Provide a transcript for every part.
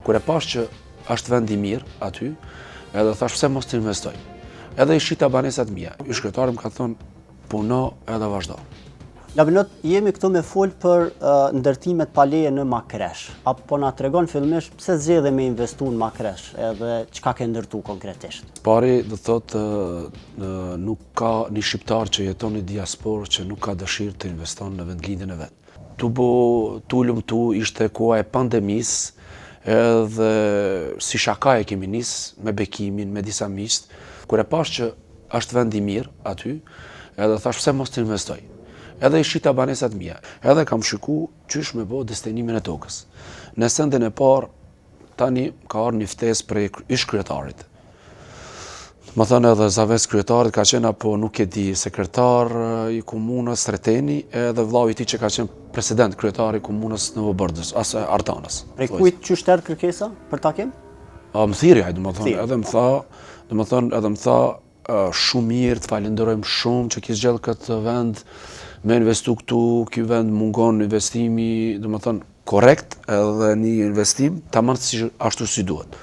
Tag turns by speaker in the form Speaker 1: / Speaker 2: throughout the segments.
Speaker 1: Kur e pash që është vend i mirë aty, edhe thash pse mos të investoj. Edhe i shita banesat mia. Ish kryetari më ka thonë puno edhe vazhdo.
Speaker 2: Labinot, jemi këtu me fol për uh, ndërtimet pa leje në Makresh. A po na tregon fillimisht pse zgjedhe me investu në Makresh edhe çka ke ndërtu konkretisht?
Speaker 1: Pari, do thotë, nuk ka një shqiptar që jeton në diasporë që nuk ka dëshirë të investon në vendlindjen e vet. Tu bo, tu lumtu, ishte koha e pandemisë, edhe si shaka e kemi nis me Bekimin, me disa miqtë, kur e pash që është vend i mirë aty, edhe thash pse mos të investoj. Edhe i shita banesat mia, edhe kam shiku qysh me bo destinimin e tokës. Në sendin e parë, tani ka ardhur një ftesë prej ish kryetarit. Më thënë edhe zavendës kryetarit ka qenë apo nuk e di, sekretar i komunës Sreteni edhe vllau i tij që ka qenë president kryetar i komunës Novobërdës, ose Artanës.
Speaker 2: Prej kujt qysh t'erdh kërkesa për takim?
Speaker 1: A, më thirri ai, domethënë, edhe më tha, domethënë, edhe më tha, shumë mirë, të falenderojmë shumë që ki zgjedh këtë vend me investu këtu, ky vend mungon investimi, domethënë, korrekt edhe një investim, tamam si ashtu si duhet.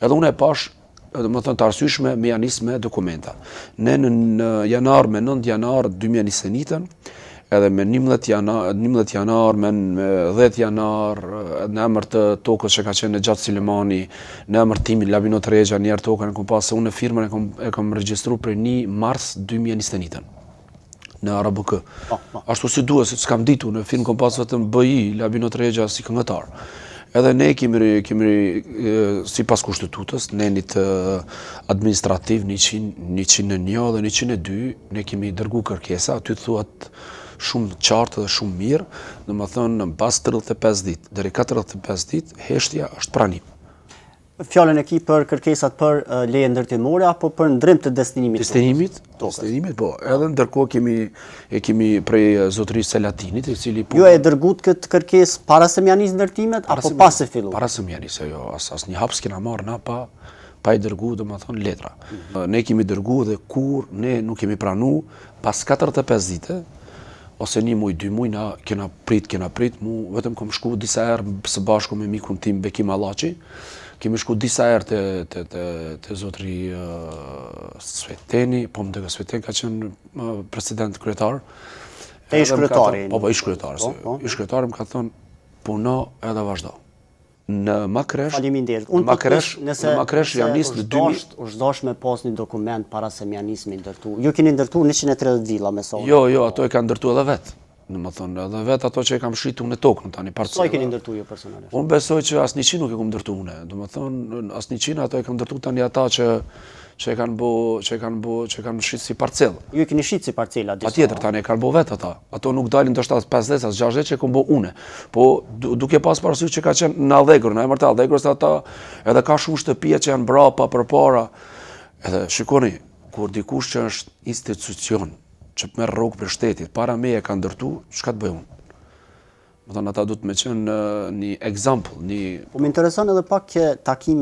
Speaker 1: Edhe unë e pash, domethënë të arsyeshme me ja nis me dokumenta. Ne në, në janar, me 9 janar 2021, edhe me 11 janar, 11 janar me, me 10 janar në emër të tokës që ka qenë Nexhat Silemani, në emër timin Labinot Rexha, një herë tokën e kom pasë, se unë firmën e kom, e kom regjistru prej 1 mars 2021 në ARBK. Po, po. Ashtu si duhet, se s'kam ditu, në firmë kom pas vetëm BI, Labinot Rexha si këngëtar. Edhe ne kemi, kemi sipas kushtetutës, nenit administrativ 100, 101 dhe 102, ne kemi dërgu kërkesa, aty thuat shumë qartë dhe shumë mirë, domethënë në pas 35 ditë, deri 45 ditë, heshtja është pranim.
Speaker 2: Fjalën e ki për kërkesat për leje ndërtimore apo për ndrim të destinimit?
Speaker 1: Destinimit, destinimit, po. Edhe ndërkohë kemi e kemi prej zotërisë Selatinit, i cili
Speaker 2: po. Ju e dërgut këtë kërkesë para se me ja nis ndërtimet apo pas se fillu?
Speaker 1: Para se me ja nis, jo, as as një hap s'kena marrë na pa pa i dërgu, domethënë, letra. Mm -hmm. Ne kemi dërgu dhe kur ne nuk kemi pranu, pas 45 dite, ose një muj, dy muj, na kena prit, kena prit, mu vetëm kom shku disa herë së bashku me mikun tim Bekim Allaçi, kemi shku disa herë te, te, te, te zotri uh, Sveteni, po më duket Sveteni ka qenë uh, president kryetar.
Speaker 2: Te ish kryetari.
Speaker 1: Po, po, ish kryetari. Po, po. Ish kryetari më ka thonë, puno edhe vazhdo. Në Makresh,
Speaker 2: Faleminderit. Unë po
Speaker 1: Makresh, nëse në Makresh janë nis në
Speaker 2: 2000, është dashur me pas një dokument para se me ja nis me ndërtu. Ju keni ndërtu 130 villa me sa.
Speaker 1: Jo, jo, ato e kanë ndërtu edhe vet. Domethënë, edhe vet ato që e kam shitu në tokën tani
Speaker 2: parcela. Sa i keni ndërtu ju personalisht?
Speaker 1: Unë besoj që as 100 nuk e kam ndërtu unë. Domethënë, as 100 ato e kanë ndërtu tani ata që që e kanë bo, që e kanë bo, që e kanë shit si
Speaker 2: parcel. Ju e keni shit si parcela
Speaker 1: disa. Patjetër, tani e kanë bo vet ata. Ato nuk dalin ndoshta as 50, as 60 që e kam bo une. Po duke pas parasysh që ka qenë në Allegro, në emër të Allegros ata edhe ka shumë shtëpia që janë brapa përpara. Edhe shikoni, kur dikush që është institucion, që merr rrogë prej shtetit, para meje ka ndërtu, çka të bëj unë? Më thonë, ata du të me qenë një example, një...
Speaker 2: Po më intereson edhe pak që takime